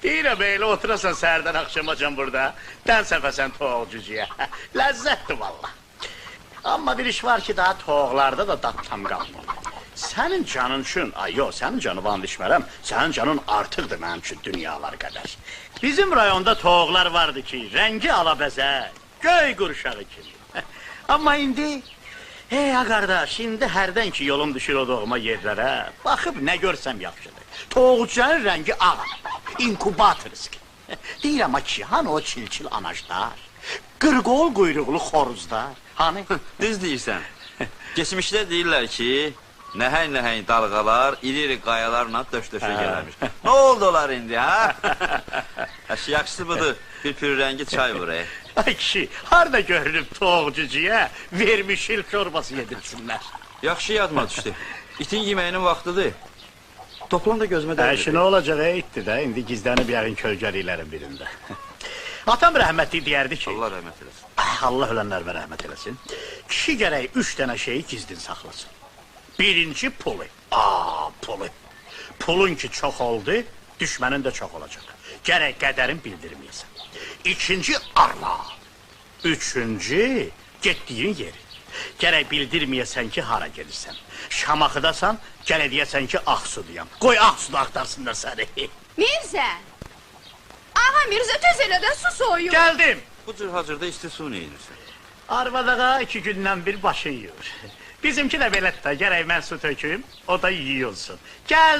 Deyirəm, elə oturasan səhərdən axşamacan burada, dən səfəsən toyuq cücüyə. Ləzzətdir vallah. Amma bir iş var ki, daha toyuqlarda da dad tam qalmır. Sənin canın üçün, ay yox, sənin canı and içmərəm, sənin canın artıqdır mənim üçün dünyalar qədər. Bizim rayonda toyuqlar vardı ki, rəngi alabəzə, göy qurşağı kimi. Amma indi, hey a qardaş, indi hərdən ki yolum düşür o doğma yerlərə, baxıb nə görsəm yaxşıdır. Toyuqcanın rəngi ağ, inkubatorski. Deyirəm a ki, hanı o çilçil anaclar, qırqol quyruqlu xoruzlar, hanı? Düz deyirsən. Keçmişdə deyirlər ki, nəhəng-nəhəng dalğalar iri-iri qayalarla döş-döşə gələrmiş. Nə oldu onlar indi, ha? Əşi, yaxşısı budur, bir pürrəngi çay vur. Ay kişi, harada görünüb toyuq cücüyə vermişil çorbası yedirsinlər. Yaxşı yadıma düşdü. İtin yeməyinin vaxtıdır. Toplan da gözümə dəydi. Əşi, nə olacaq, itdi də, indi gizlənib yəqin kölgəliklərin birində. Atam rəhmətli deyərdi ki... Allah rəhmət eləsin. Allah ölənlərimə rəhmət eləsin. Kişi gərək 3 dənə şeyi gizlin saxlasın. Birinci pulu. Pulu. Pulun ki çox oldu, düşmənin də çox olacaq. Gərək qədərin bildirməyəsən. İkinci arvad. Üçüncü getdiyin yeri. Gərək bildirməyəsən ki, hara gedirsən. Şamaxıdasan, gərək deyəsən ki, Ağsuduyam. Qoy Ağsuda axtarsınlar səni. Mirzə! Ağa Mirzə, tez elə də su soyuyor. Gəldim. Bu cür hazırda isti su neyinirsən? Arvadağa 2 gündən bir başın yuyur. Bizimki də belədir də, gərək mən su töküm, o da yuyulsun. Gəldim.